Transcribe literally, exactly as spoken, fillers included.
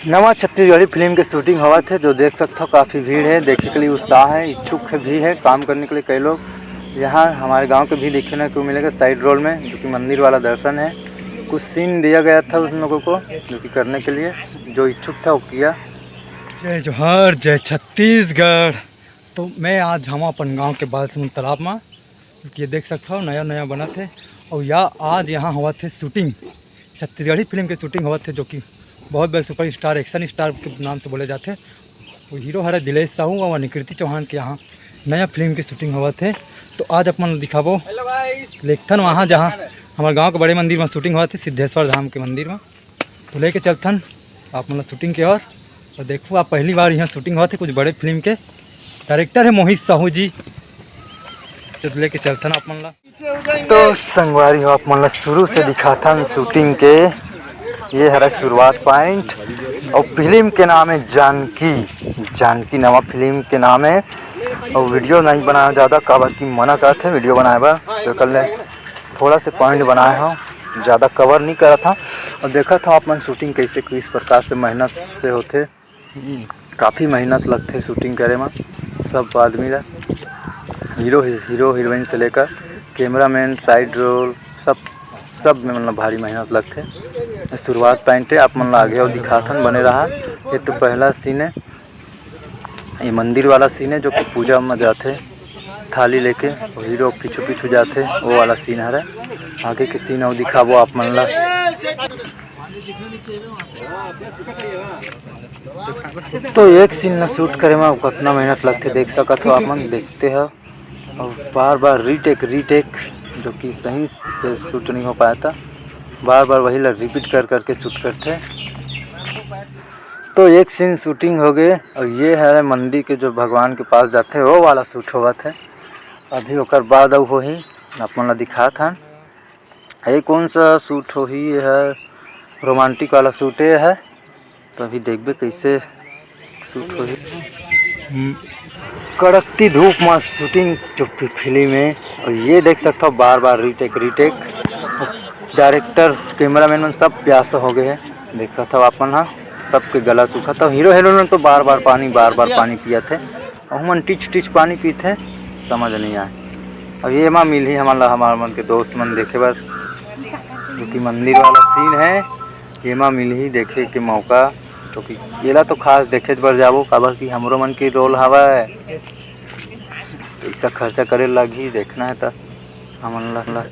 नवा छत्तीसगढ़ी फिल्म के शूटिंग होवत हे, जो देख सकथव काफ़ी भीड़ हे, देखे के लिए उत्साह हे, इच्छुक हे भी हे काम करने के लिए कई लोग। यहाँ हमारे गांव के भी देखने को मिलेगा साइड रोल में, जो कि मंदिर वाला दर्शन है। कुछ सीन दिया गया था उन लोगों को जो कि करने के लिए, जो इच्छुक था वो किया। जय जोहार, जय छत्तीसगढ़। तो मैं आज हवा अपन गांव के बालसमुंद तालाब में, जो कि ये देख सकथव नया नया बनत हे। और या आज यहाँ होवत हे शूटिंग, छत्तीसगढ़ी फिल्म के शूटिंग होवत हे, जो कि बहुत बड़े सुपर स्टार, एक्शन स्टार के नाम से बोले जाथे। वो हीरो हरे दिलेश साहू और निकृति चौहान के यहाँ नया फिल्म के शूटिंग होवत हे। तो आज अपन दिखाबो लेकथन वहाँ, जहाँ हमारे गांव के बड़े मंदिर में शूटिंग होवत हे, सिद्धेश्वर धाम के मंदिर में। तो लेके चलथन आप मन ला शूटिंग के ओर। और देखो, आप पहली बार यहाँ शूटिंग होवत हे कुछ बड़े फिल्म के। डायरेक्टर है मोहित साहू जी। तो लेके चलथन आप मन ला। तो संगवारी हो, आप मन ला शुरू से दिखाथन शूटिंग के। ये हरा शुरुआत पॉइंट और फिल्म के नाम है जानकी। जानकी नवा फिल्म के नाम है। और वीडियो नहीं बनाया ज़्यादा, काबर की मना करत हे वीडियो बनाए बर, तो कर ले थोड़ा से पॉइंट बनाए हो, ज़्यादा कवर नहीं करत हा। और देखत हो आप मन शूटिंग कैसे किस प्रकार से मेहनत से होथे। काफ़ी मेहनत लगथे शूटिंग करे में सब आदमी ला, हीरो हीरो हीरोइन से लेकर कैमरामैन, साइड रोल, सब सब में मतलब भारी मेहनत लगथे। शुरुआत पॉइंट है, आप मन ला आगे और दिखाथन, बने रहा। ये तो पहला सीन है, ये मंदिर वाला सीन है जो कि पूजा में जाथे थाली लेके, वो हीरो पीछू पीछू जाथे, वो वाला सीन हरे। आगे के सीन अउ दिखाबो आप मन ला। तो एक सीन ला शूट करे में कतना मेहनत लगथे, देख सकत हो आप मन, देखते हो। और बार बार रीटेक रीटेक, जो कि सही से शूट नहीं हो पाया था, बार बार वही ला रिपीट कर करके शूट करथे। तो एक सीन शूटिंग हो गए और ये है मंदिर के जो भगवान के पास जाथे वो वाला शूट होवत है। अभी ओकर बाद अउ होही, आप मन ला दिखात हन। ये कौन सा शूट होही? ये है रोमांटिक वाला शूट ये है। तो अभी देखबे कैसे शूट होही। हम्म, कड़कती धूप में शूटिंग जो फि-, फिल्म है। और ये देख सकता हो बार बार रीटेक रीटेक। डायरेक्टर, कैमरामैन मन सब प्यास हो गए हैं। देखत हो आप मन हा, सबके गला सूखत हे। हीरो हीरोइन मन तो बार बार पानी, बार बार पानी पियत हे। अउ हमन टिच टिच पानी पीथे, समझ नहीं आए। अब ये मा मिलही हमन ला, हमार मन के दोस्त मन देखे बर, जो कि मंदिर वाला सीन है, ये मा मिलही देखे के मौका। तो कि एला तो खास देखे बर जाबो, काबर कि हमरो मन के रोल हवय। पैसा खर्चा करे लगही, देखना है त हमन ला, ला।